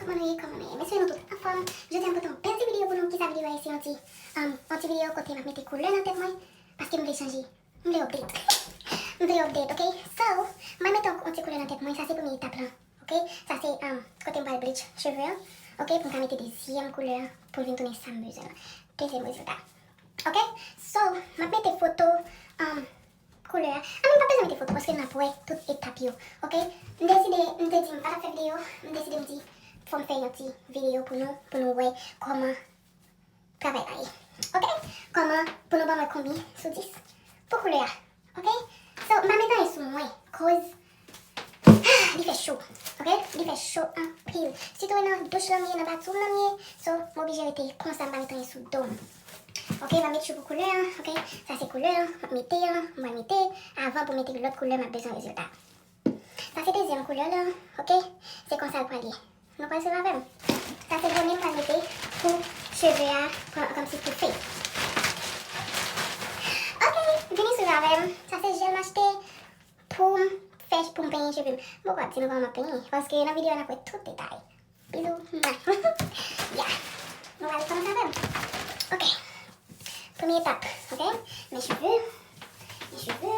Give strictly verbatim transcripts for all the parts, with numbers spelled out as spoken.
Kòman nou ye, kòman nou ye? M espere nou tout anfòm. Jodi a m pote yon bèl ti videyo pou nou. Kisa videyo a ye? Se yon ti, um, yon ti videyo kote m ap mete koulè nan tèt mwen, paske m vle chanje. M vle update. M vle update, ok? So, m ap mete yon, yon ti koulè nan tèt mwen. Sa se premye etap lan, ok? Sa se, um, kote m pral bleach cheve an, ok? Pou m ka mete dezyèm koulè an, pou l vin tounen sa m bezwen lan. Dezyèm rezilta. Ok? So, m ap mete foto, um, koulè a. Anben, m pa bezwen mete foto paske n ap wè tout etap yo. Ok? M deside, m te di m pa t ap fè videyo, m deside m di fò m fè yon ti videyo pou nou, pou nou wè kòman travay la ye. Ok? Kòman, pou nou ban mwen konbyen sou dis pou koulè a. Ok? So, m pa met anyen sou mwen, koz li fè cho, ok? Li fè cho anpil. Sitou e nan douch lan m ye, nan bathroom lan m ye. So, m oblije rete konsa, m pa met anyen sou do m. Ok, m ap met chou pou koulè an, ok? Sa se koulè an, m ap mete an, m pral mete. Avan pou mete lòt koulè, m ap bezwen rezilta. Sa se dezyèm koulè lan, ok? Se konsa l pral ye. Nou pral swiv avè m. Sa se bonè m pral mete pou cheve a pran kòmsi toufe. Ok, vini swiv avè m. Sa se jèl m achte pou m fè, pou m penyen cheve m. M poko ap di nou kòman m ap penyen, paske nan videyo a n ap wè tout detay. Bizou. Ya. Nou pral kòmanse avè m. Ok. Premye etap, ok? Men cheve. Men cheve.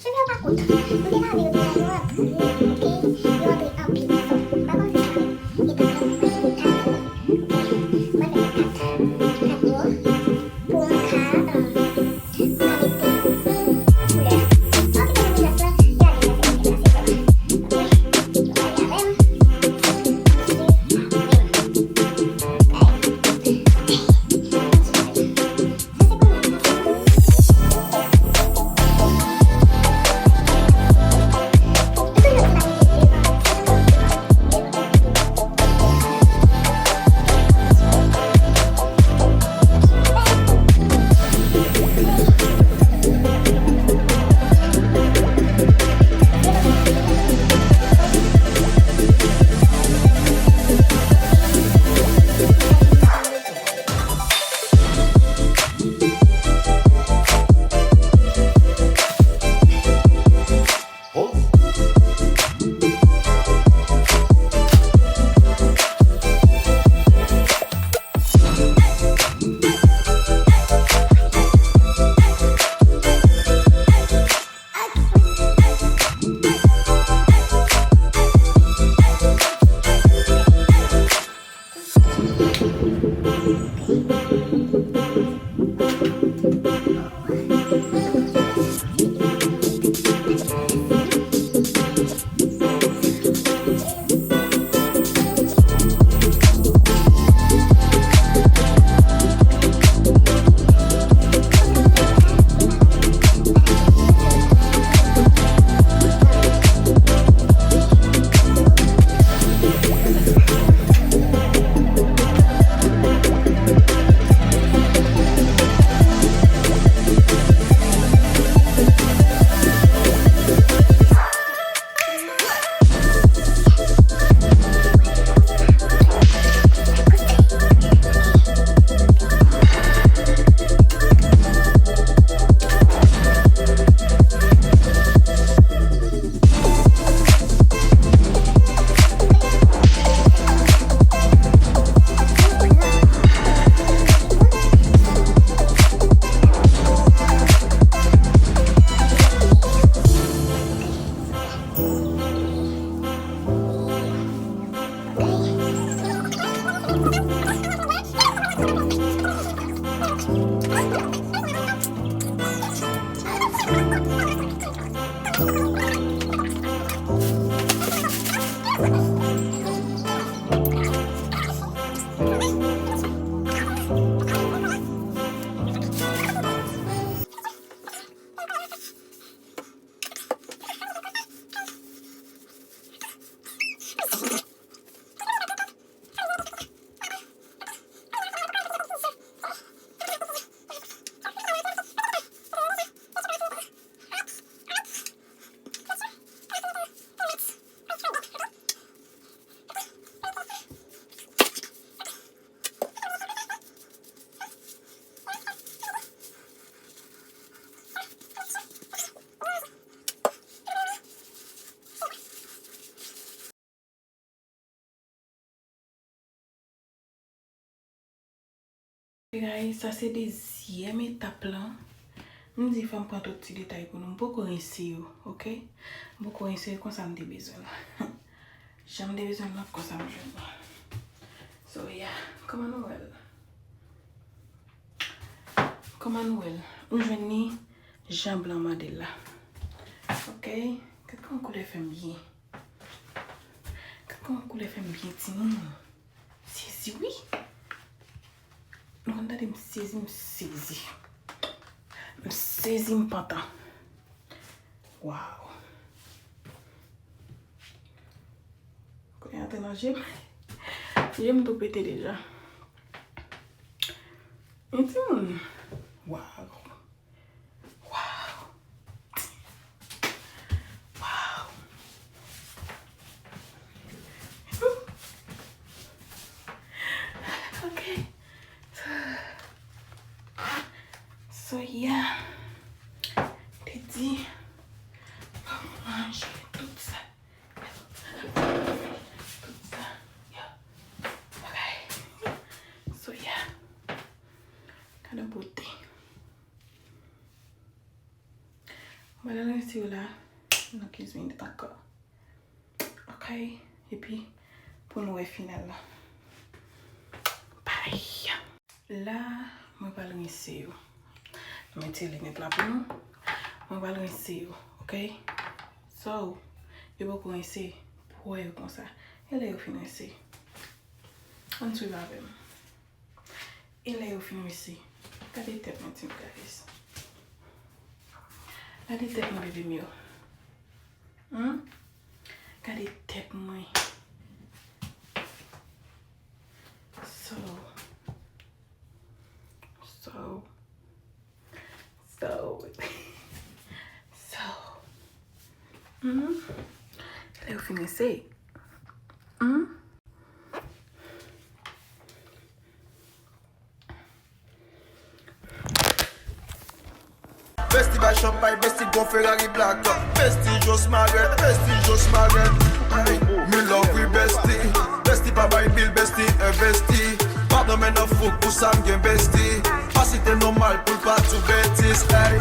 Cheve yo pa kout. M te lave yo deja, yo antre. Ok? Yo antre anpil. So, m pa konn si sa etap la pou m fè. Mwen fè kat, kat bò pou m ka, um, pou m ka mete koulè. Ok, mwen mete kat la. Gade, mwen fè kat la, se vrèman. Ok? Gade avè m. Gade avè m. Guys, sa se dezyèm etap lan. M di fò m pran tout ti detay pou nou. M poko rense yo, ok? M poko rense yo konsa m te bezwen l. Jan m te bezwen l lan konsa m jwenn li. So, yeah. Kòman nou wè l? Kòman nou wè l? M jwenn li jan blan mande l la. Ok? Gad kòman koulè fè m byen. Gad kòman koulè fè m byen, timoun. Sezi, wi. Nou konn tande m sezi, m sezi. M sezi, m pantan. Waw. Koulè antre nan je m. Je m tou pete deja. Men timoun. Waw. Waw. Waw. Ok. So, yeah. Te di, fò m ranje tout sa. Tout sa. Yeah. Ok. So, yeah. Gade bote. Mwen al rense yo la nan kenz minit ankò. Ok, epi pou nou wè final la. Bay! La, mwen pral rense yo. Mete linèt la pou nou. Mwen pral rense yo, ok? So, yo poko rense, pou wè yo konsa. E lè yo fin rense, ann swiv avè m. E lè yo fin rense, gade tèt mwen, ti guys. Gade tèt mwen, bebe m yo. Hmm? Gade tèt mwen. So, so, so, so. Hmm? Lè yo fin rense. Hmm? Bestie bay chanpay, bestie gon Ferrari black. Bestie just married, bestie just married. Hey, mi love we bestie. Bestie pa bay bil, bestie envesti. Pa nan men nan fouk pou sa m gen bestie. Pa site nòmal pou l pa di w betiz. Hey,